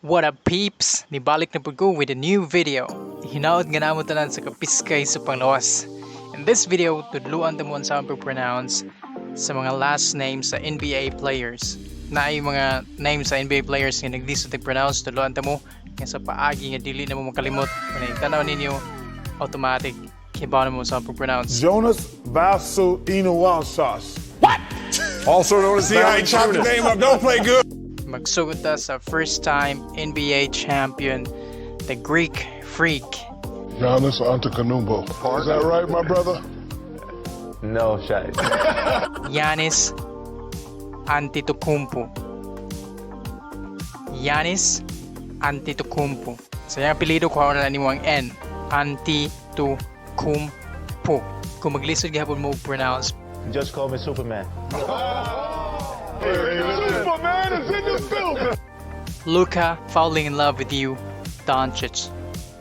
What up, peeps? Nibalik na pud ko with a new video. Hinaot nga namo tanan sa kapiskay sa panglawas. In this video, tudluan ta mo unsa ang pag-pronounce sa mga last names sa NBA players. Naay mga names sa NBA players nga naglisod og pronounce, tudluan ta mo nga sa paagi nga dili na mo makalimot. Kung tanaw ninyo, automatic kibaw na mo sa pag-pronounce. Jonas Vasu Inuwansas. Also known as See how he chopped the Valanciunas. Name up? Don't play good. Magsugod ta sa first time NBA champion, the Greek Freak. Giannis Antetokounmpo. Is that right, my brother? No, Shay. Giannis Antetokounmpo. Giannis Antetokounmpo. Sa iyang apelyido, kuha na nimo ang N. Antetokounmpo. Kung maglisod gihapon mo og pronounce, Just call me Superman. Superman is in the building. Luka falling in love with you, Doncic.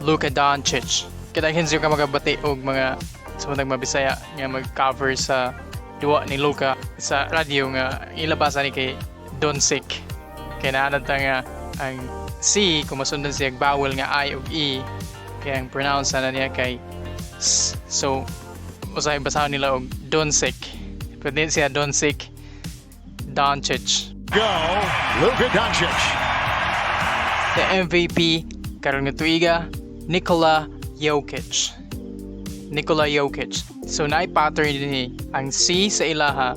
Luka Doncic. Kadaghan siya ka makabati og mga sa mga Mabisaya nga mag-cover sa duwa ni Luka sa radyo nga ilabasa ni kay Doncic. Kay naanad ta nga ang C kung masundan siya vowel nga I ug E, kaya ang pronounce na niya kay S. So usahay basahon nila og Doncic. Pwede siya Doncic, Doncic. Go, Luka Doncic. The MVP karon nga tuiga, Nikola Jokic. Nikola Jokic. So naay pattern dinhi. Ang C sa ilaha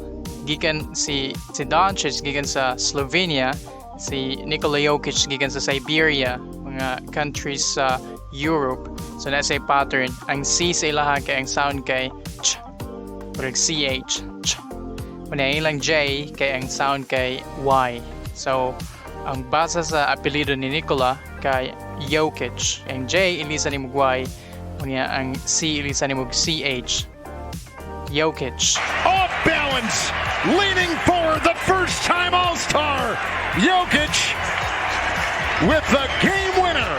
gikan si Doncic gikan sa Slovenia, si Nikola Jokic gikan sa Siberia, mga countries sa Europe. So naa say pattern. Ang C sa ilaha kay ang sound kay ch. Murag CH. Ch. Unya ang ilang J kay ang sound kay Y. So ang basa sa apelyido ni Nikola kay Jokic. Ang J ilisan nimo og Y, unya ang C ilisan nimo og CH. Jokic. Off balance, leaning forward, the first time All Star. Jokic with the game winner.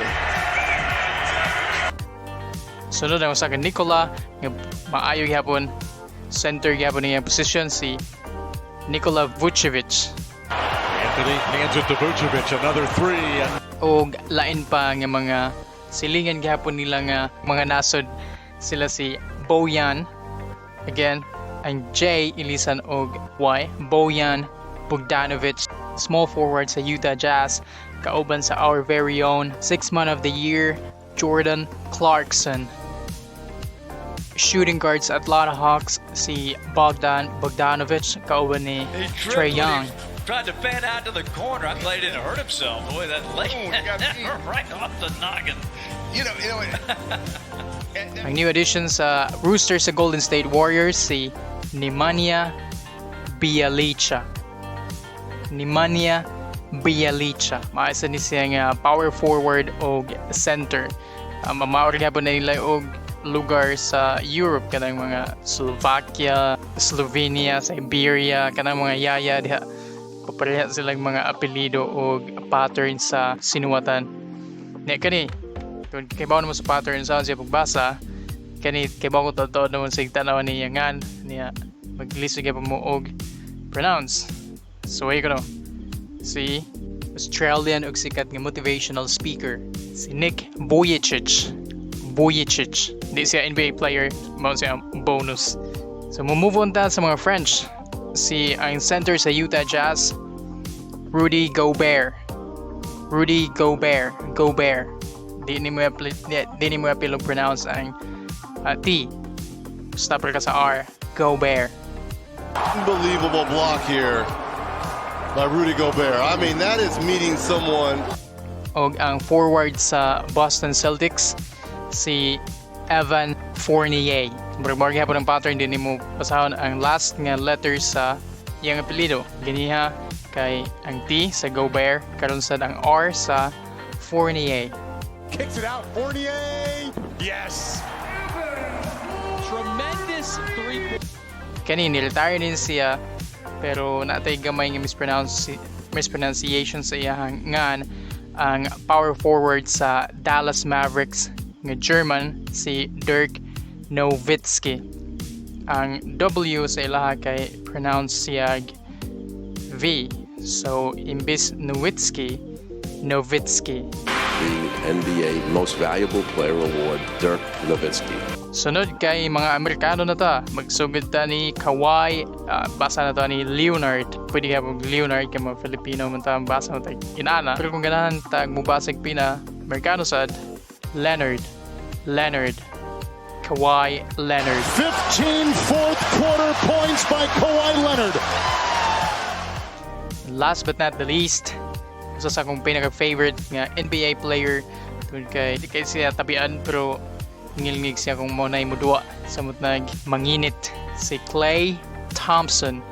Sunod ang usa ka Nikola nga maayo gihapon, center gihapon niya position, si Nikola Vucevic. Anthony hands it to Vucevic, another three. And Og lain pa nga mga silingan gihapon nila nga mga nasod, sila si Bojan. Again, ang J ilisan og Y. Bojan Bogdanovic, small forward sa Utah Jazz, kauban sa our very own six man of the year Jordan Clarkson. Shooting guards, Atlanta Hawks, si Bogdan Bogdanovic, kauban ni He Trae tripped when Young. he tried to fan out to the corner. I'm glad he didn't hurt himself. The way that leg right off the noggin. Ang new addition sa roster sa Golden State Warriors, si Nemanja Bjelica. Nemanja Bjelica. Maasa ni siya nga power forward og center. Mao gihapon na nila og lugar sa Europe, kanang mga Slovakia, Slovenia, Siberia, kanang mga yaya diha. Papareha silang mga apelyido og pattern sa sinuwatan. Nya kani, kung kibaw naman sa pattern sa siya pagbasa, kani kibaw ko totoo naman sa tanaw niya ngan niya maglisod gyud mo og pronounce. So ay ko no. Si Australian og sikat nga motivational speaker, si Nick Vujicic. Vujicic. Di siya NBA player, mao siya bonus. So mo-move on ta sa mga French. Si ang center sa Utah Jazz, Rudy Gobert. Rudy Gobert. Gobert. Di ni mo apil pronounce ang T. Stop ka sa R. Gobert. Unbelievable block here by Rudy Gobert. I mean, that is meeting someone Og ang forward sa Boston Celtics, si Evan Fournier. Murag mao gihapon ang pattern din nimo basahon ang last nga letter sa iyang apelyido. Ganiha kay ang T sa Gobert, karon sad ang R sa Fournier. Kicks it out. Fournier. Yes. Tremendous three Kani ni-retire din siya pero natay gamay nga mispronunciation sa iyang ngan, ang power forward sa Dallas Mavericks nga German, si Dirk Nowitzki. Ang W sa ilaha kay pronounce siyag V. So imbis Nowitzki, Nowitzki. The NBA Most Valuable Player Award, Dirk Nowitzki. Sunod kay mga Amerikano na ta. Magsugod ta ni Kawhi, basa na ta ni Leonard. Pwede ka og Leonard kay mga Filipino man ta, basa mo ta inana. Pero kung ganahan ta mubasag pina, Amerikano sad, Leonard. Leonard. Kawhi Leonard. 15 fourth quarter points by Kawhi Leonard. Last but not the least, usa sa akong pinaka-favorite nga NBA player tungod kay di kay siya tabian pero ngilngig siya kung mo na muduwa sa nag manginit, si Klay Thompson.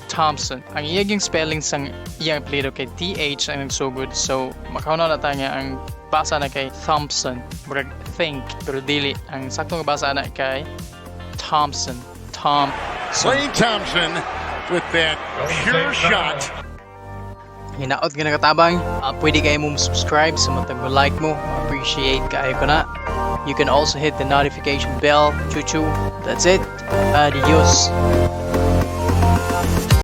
Thompson. Ang iyang spelling sang iyang apelyido kay TH ang nagsugod, so makahunaw na ta nga ang basa na kay Thompson. Murag think pero dili, ang sakto nga basa na kay Thompson. Thompson. Klay Thompson with that pure shot. Hinaot nga nakatabang, pwede kayo mo subscribe sa matag mo like mo. Appreciate kaayo ko na. You can also hit the notification bell. Chuchu. That's it. Adios.